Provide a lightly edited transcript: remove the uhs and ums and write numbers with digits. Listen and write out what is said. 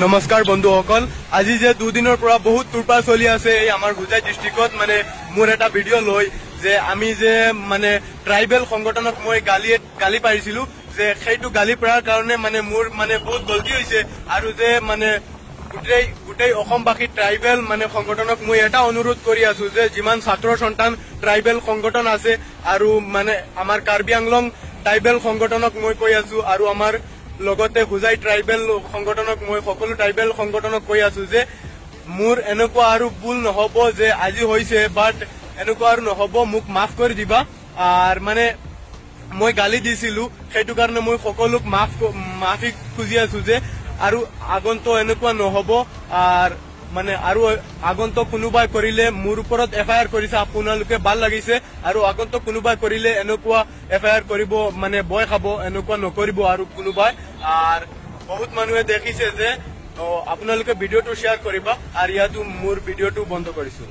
নমস্কাৰ বন্ধুসকল, আজি যে দুদিনৰ পৰা বহুত তোলপাৰ চলি আছে এই আমাৰ হোজাই ডিষ্ট্ৰিক্টত, মানে মোৰ এটা ভিডিঅ' লৈ যে আমি যে মানে ট্ৰাইবেল সংগঠনক মই গালি পাৰিছিলো, যে সেইটো গালি পৰাৰ কাৰণে মানে মোৰ মানে বহুত গলতি হৈছে। আৰু যে মানে গোটেই অসমবাসী ট্ৰাইবেল মানে সংগঠনক মই এটা অনুৰোধ কৰি আছো যে যিমান ছাত্ৰ সন্তান ট্ৰাইবেল সংগঠন আছে আৰু মানে আমাৰ কাৰ্বি আংলং ট্ৰাইবেল সংগঠনক মই কৈ আছো, আৰু আমাৰ লগতে হোজাই ট্ৰাইবেল সংগঠনক, মই সকলো ট্ৰাইবেল সংগঠনক কৈ আছো যে মোৰ এনেকুৱা আৰু ভুল নহ'ব যে আজি হৈছে, বাট এনেকুৱা আৰু নহ'ব, মোক মাফ কৰি দিবা। আৰু মানে মই গালি দিছিলো, সেইটো কাৰণে মই সকলোক মাফি খুজি আছো যে আৰু আগন্ত এনেকুৱা নহ'ব। আৰু মানে আৰু আগন্ত কোনোবাই কৰিলে মোৰ ওপৰত এফআইআৰ কৰিছে, আপোনালোকে ভাল লাগিছে, আৰু আগন্ত কোনোবাই কৰিলে এনেকুৱা এফআইআৰ কৰিব মানে ভয় খাব, এনেকুৱা নকৰিব আৰু কোনোবাই। আৰু বহুত মানুহে দেখিছে যে আপোনালোকে ভিডিঅ'টো শ্বেয়াৰ কৰিবা, আৰু ইয়াতো মোৰ ভিডিঅ'টো বন্ধ কৰিছো।